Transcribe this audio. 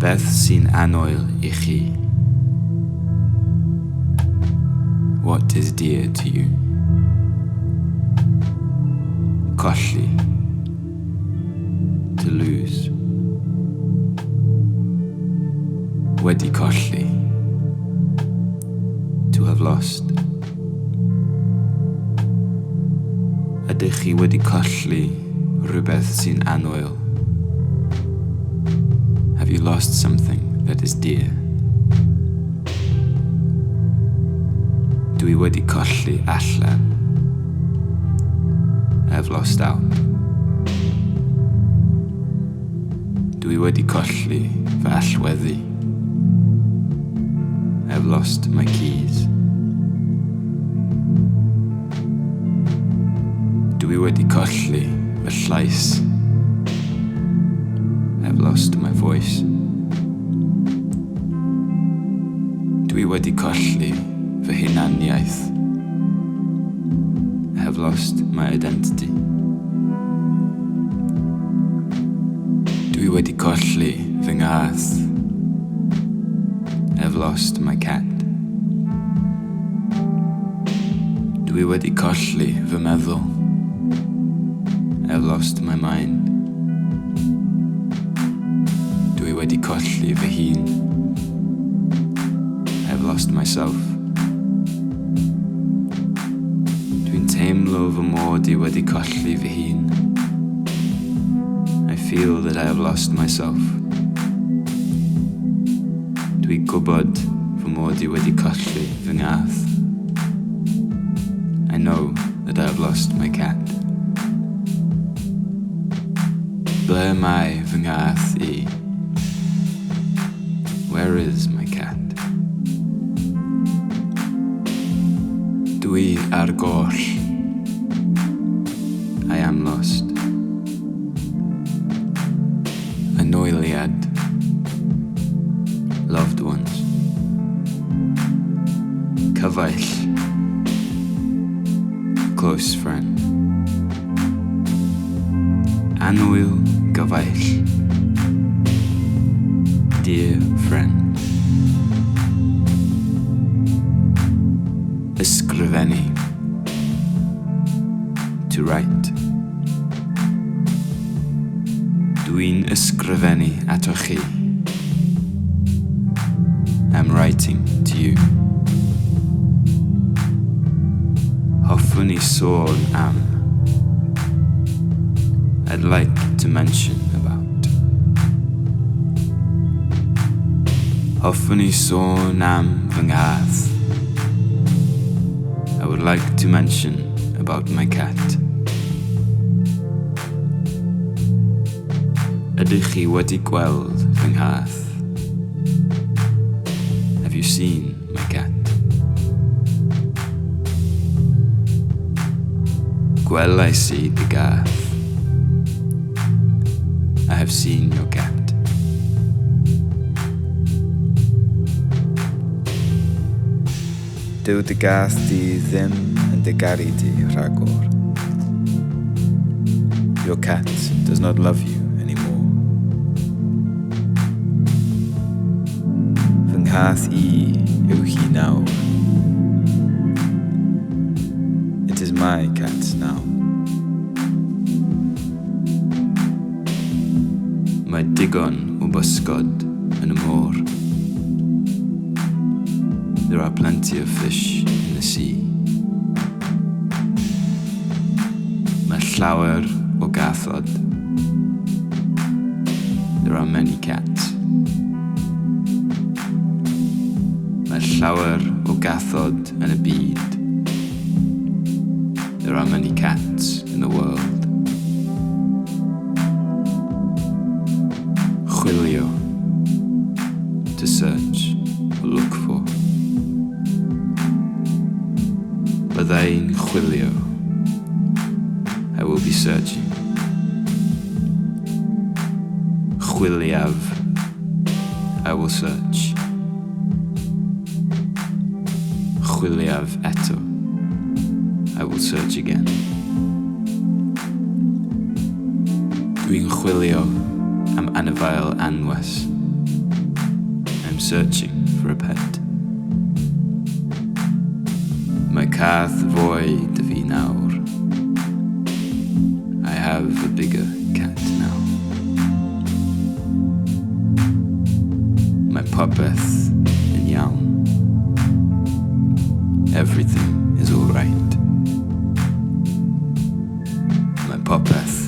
Beth sy'n annwyl i chi? What is dear to you? Colli. To lose. Wedi colli. To have lost. Ydych chi wedi colli rhywbeth sy'n annwyl? Have you lost something that is dear? Dwi wedi colli allan. I have lost out. Dwi wedi colli fy allweddi. I have lost my keys. Dwi wedi colli fy llais. I have lost my voice. Dwi wedi colli fy hunaniaeth. I have lost my identity. Dwi wedi colli fy nghath. I have lost my cat. Dwi wedi colli fy meddwl. I have lost my mind. Dwi wedi colli fy hun. I have lost myself. Dwi'n teimlo fy mod i wedi colli fy hun. I feel that I have lost myself. Dwi'n gwybod fy mod i wedi colli fy ngath. I know that I have lost my cat. Ble mae fy ngath i? Where is my cat? Dwi ar goll. I am lost. Anwyliad. Loved ones. Cyfaill. Close friend. Annwyl gyfaill. Dear friend. Ysgrifennu. To write. Dwi'n ysgrifennu atoch chi. I'm writing to you. Hoffwn i sôn am. I'd like to mention about. Hoffwn i sôn am fy nghath. I would like to mention about my cat. Ydych chi wedi gweld fy nghath? Have you seen my cat? Gwelais i dy gath. I have seen your cat. Dyw dy gath di ddim yn dy garu di rhagor. Your cat does not love you anymore. Fy nghath i yw hi nawr. It is my cat now. Mae digon o bysgod yn y môr. There are plenty of fish in the sea. Mae llawer o gathod. There are many cats. Mae llawer o gathod yn y byd. There are many cats in the world. Chwilio. To search or look for. Bydda i'n chwilio. I will be searching. Chwiliaf. I will search. Chwiliaf eto. I will search again. Dwi'n chwilio am anifail anwes. I'm searching for a pet. Mae cath fwy 'da fi nawr. I have a bigger cat now. Mae popeth yn iawn. Everything is all right. Mae popeth